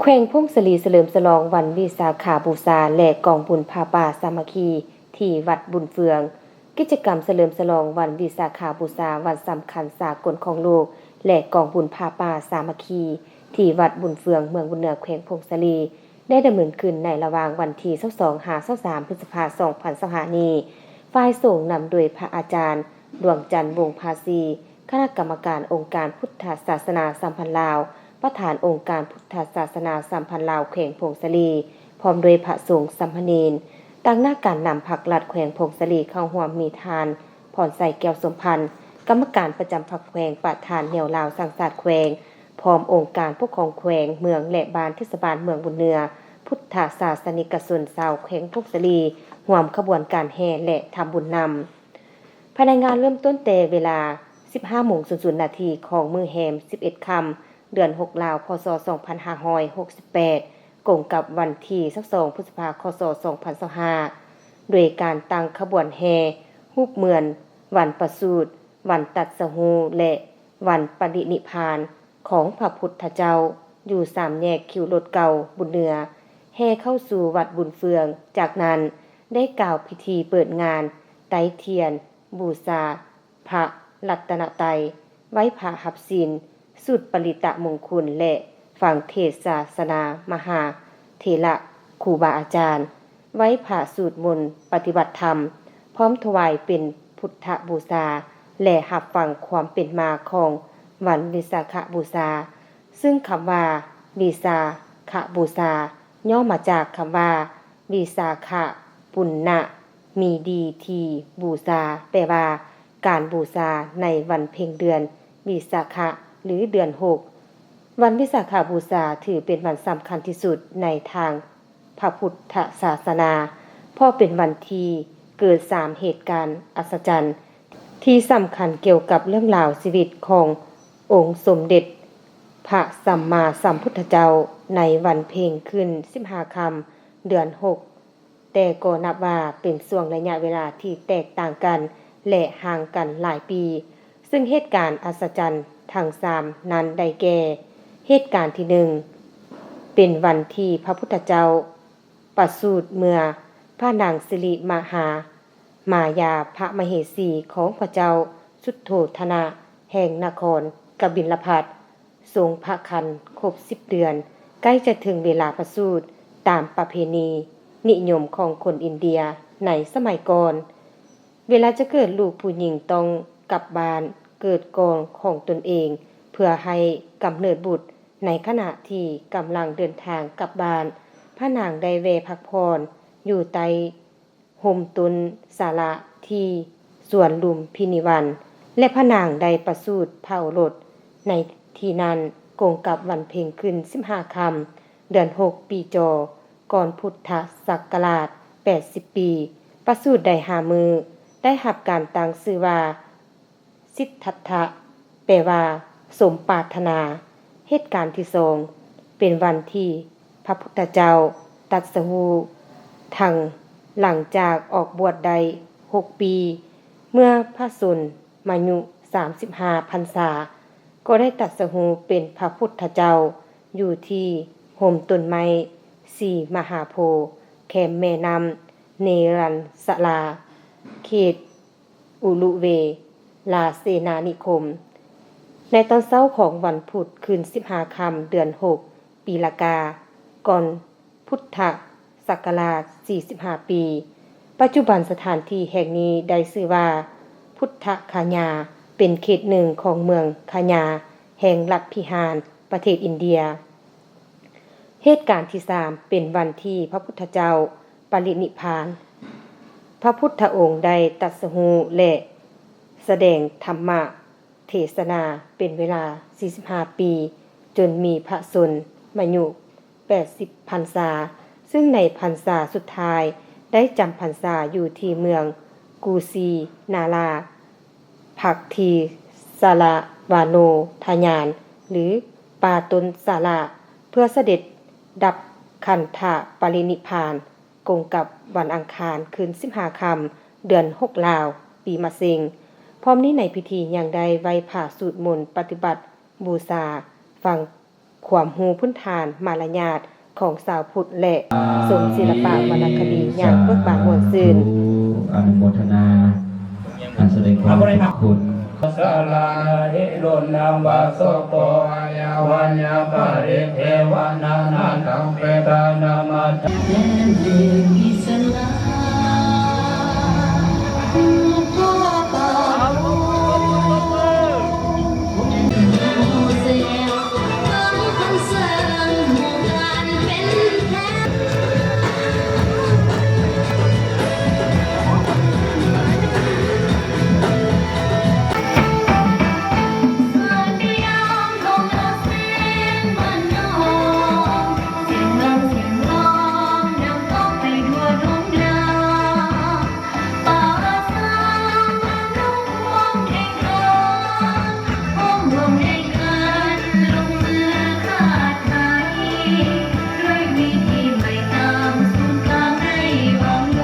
ແຂວງຜົ້ງສາລີສະເຫຼີມສະຫຼອງວັນວິສາຂະບູຊາ ແລະ ກອງບຸນຜ້າປ່າສາມັກຄີທີ່ວັດບຸນເຟືອງ. ກິດຈະກຳສະເຫຼີມສະຫຼອງວັນວິສາຂະບູຊາ, ວັນສຳຄັນສາກົນຂອງໂລກ ແລະ ກອງບຸນຜ້າປ່າສາມັກຄີ ທີ່ວັດບຸນເຟືອງ ເມືອງບຸນເໜືອ ແຂວງຜົ້ງສາລີ ໄດ້ດຳເນີນຂຶ້ນໃນລະຫວ່າງວັນທີຊາວສອງ ຫາ ຊາວສາມ ພຶດສະພາ ສອງພັນຊາວຫ້ານີ້. ຝ່າຍສົງນຳໂດຍພະອາຈານ ດວງຈັນ ວົງພາສີ, ຄະນະກຳມະການອົງການພຸດທະສາສະໜາສຳພັນລາວ, ປະທານອົງການພຸດທະສາສະໜາສຳພັນລາວແຂວງຜົ້ງສາລີ, ພ້ອມດ້ວຍພະສົງສາມະເນນ. ຕາງໜ້າການນຳພັກລັດແຂວງຜົ້ງສາລີເຂົ້າຮ່ວມມີທ່ານ ພອນໄຊ ແກ້ວສົມພັນ, ກຳມະການປະຈຳພັກແຂວງ, ປະທານແນວລາວສ້າງຊາດແຂວງ, ພ້ອມອົງການປົກຄອງແຂວງ, ເມືອງ ແລະ ບ້ານເທດສະບານເມືອງບຸນເໜືອ, ພຸດທະສາສະນິກະຊົນຊາວແຂວງຜົ້ງສາລີ ຮ່ວມຂະບວນການແຫ່ ແລະ ທຳບຸນນຳ. ພາຍໃນງານເລີ່ມຕົ້ນແຕ່ເວລາສິບຫ້າໂມງສູນນາທີຂອງມື້ແຮມສິບເອັດຄ່ຳ ເດືອນຫົກລາວ ພ.ສ. ສອງພັນຫ້າຮ້ອຍຫົກສິບແປດ ກົງກັບວັນທີຊາວສອງ ພຶດສະພາ ຄ.ສ. ສອງພັນຊາວຫ້າ ໂດຍການຕັ້ງຂະບວນແຫ່ຮູບເໝືອນວັນປະສູດ, ວັນຕັດສະຮູ້ ແລະ ວັນປະລິນິບພານຂອງພະພຸດທະເຈົ້າ ຢູ່ສາມແຍກຄິວລົດເກົ່າບຸນເໜືອ ແຫ່ເຂົ້າສູ່ວັດບຸນເຟືອງ. ຈາກນັ້ນໄດ້ກ່າວພິທີເປີດງານໄຕ້ທຽນບູຊາ ພະລັດຕະນະໄຕ, ໄຫວ້ພະຮັບສິນ, ສູດປະລິຕະມຸງຄຸນ ແລະ ຟັງເທດສາສະໜາມະຫາເຖລະຄູບາອາຈານ, ໄຫວ້ພະສູດມົນປະຕິບັດທຳ, ພ້ອມຖວາຍເປັນພຸດທະບູຊາ ແລະ ຮັບຟັງຄວາມເປັນມາຂອງວັນວິສາຂະບູຊາ, ຊຶ່ງຄຳວ່າວິສາຂະບູຊາ ຫຍໍ້ມາຈາກຄຳວ່າ ວິສາຂະປຸນນະມີດີທີບູຊາ, ແປວ່າ ການບູຊາໃນວັນເພັງເດືອນວິສາຂະ ຫຼື ເດືອນຫົກ. ວັນວິສາຂະບູຊາຖືເປັນວັນສຳຄັນທີ່ສຸດໃນທາງພະພຸດທະສາສະໜາ, ເພາະເປັນວັນທີ່ເກີດສາມເຫດການອັດສະຈັນທີ່ສຳຄັນກ່ຽວກັບເລື່ອງລາວຊີວິດຂອງອົງສົມເດັດພະສຳມາສຳພຸດທະເຈົ້າ. ໃນວັນເພັງຂຶ້ນສິບຫ້າຄ່ຳ ເດືອນຫົກ ແຕ່ກໍນັບວ່າເປັນຊ່ວງໄລຍະເວລາທີ່ແຕກຕ່າງກັນ ແລະ ຫ່າງກັນຫຼາຍປີ, ຊຶ່ງເຫດການອັດສະຈັນທັງສາມນັ້ນໄດ້ແກ່, ເຫດການທີໜຶ່ງ ເປັນວັນທີ່ພະພຸດທະເຈົ້າປະສູດເມື່ອພະນາງສິລິມະຫາມາຍາພະມະເຫສີຂອງພະເຈົ້າສຸດໂທທະນະແຫ່ງນະຄອນກະບິນລະພັດ ຊົງພະຄັນຄົບສິບເດືອນ, ໃກ້ຈະເຖິງເວລາປະສູດຕາມປະເພນີນິຍົມຂອງຄົນອິນເດຍໃນສະໄໝກ່ອນ. ເວລາຈະເກີດລູກຜູ້ຍິງຕ້ອງກັບບ້ານເກີດກ່ອນຂອງຕົນເອງ ເພື່ອໃຫ້ກຳເນີດບຸດ. ໃນຂະນະທີ່ກຳລັງເດີນທາງກັບບ້ານ, ພະນາງໄດ້ແວ່ພັກຜ່ອນຢູ່ໃຕ້ ຮົ່ມຕົ້ນສາລະທີ່ສວນລຸມພິນີວັນ ແລະ ພະນາງໄດ້ປະສູດພະໂອລົດໃນທີ່ນັ້ນ ກົງກັບວັນເພັງຂຶ້ນສິບຫ້າຄ່ຳ ເດືອນຫົກ ປີຈໍ ກ່ອນພຸດທະສັກກະລາດແປດສິບປີ. ປະສູດໄດ້ຫ້າມື້, ໄດ້ຮັບການຕັ້ງຊື່ວ່າ ສິດທັດທະ ແປວ່າ ສົມປາດຖະໜາ. ເຫດການທີສອງ ເປັນວັນທີ່ພະພຸດທະເຈົ້າຕັດສະຮູ້ທັງຫຼັງຈາກອອກບວດໄດ້ຫົກປີ, ເມື່ອພະຊົນມາຍຸສາມສິບຫ້າພັນສາ ກໍໄດ້ຕັດສະຮູ້ເປັນພະພຸດທະເຈົ້າ ຢູ່ທີ່ຮົ່ມຕົ້ນໄມ້ສີມະຫາໂພ ແຄມແມ່ນ້ຳເນລັນສະລາ ເຂດ ອຸລຸເວລາເສນານິຄົມ. ໃນຕອນເຊົ້າຂອງວັນພຸດ ຄືນສິບຫ້າຄ່ຳ ເດືອນຫົກ ປີລະກາ ກ່ອນພຸດທະສັກກະລາດສີ່ສິບຫ້າປີ. ປັດຈຸບັນສະຖານທີ່ແຫ່ງນີ້ໄດ້ຊື່ວ່າ ພຸດທະຄະຍາ ເປັນເຂດໜຶ່ງຂອງເມືອງຄະຍາ ແຫ່ງລັດພິຫານ ປະເທດອິນເດຍ. ເຫດການທີສາມ ເປັນວັນທີ່ພະພຸດທະເຈົ້າປະລິນິບພານ. ພະພຸດທະອົງໄດ້ຕັດສະຮູ້ ແລະ ສະແດງທຳມະເທສະນາເປັນເວລາສີ່ສິບຫ້າປີ, ຈົນມີພະຊົນມາຍຸແປດສິບພັນສາ, ຊຶ່ງໃນພັນສາສຸດທ້າຍໄດ້ຈຳພັນສາຢູ່ທີ່ເມືອງກຸສິນາລາ ພັກທີ່ສາລະວາໂນທະຍານ ຫຼື ປ່າຕົ້ນສາລະ ເພື່ອສະເດັດດັບຂັນທະປະລິນິບພານ ກົງກັບວັນອັງຄານ ຄືນສິບຫ້າຄ່ຳ ເດືອນຫົກລາວ ປີມະເສັງ. ພ້ອມນີ້ໃນພິທີຍັງໄດ້ໄຫວ້ພະ ສູດມົນ ປະຕິບັດບູຊາ, ຟັງ ຄວາມຮູ້ພື້ນຖານມາລະຍາດຂອງຊາວພຸດ ແລະ ຊົມສິລະປະວັນນະຄະດີຢ່າງເບີກບານມ່ວນຊື່ນ. ອະນຸໂມທະນາ ການສະແດງຄວາມຂອບຄຸນ. ສາລາຫິລຸນນະວາໂສໂກ ອາຍາວັນຍາປະລິເທວະນານາທັງເປຕານາມາ ແດນດິນອິດສະຫຼາມ.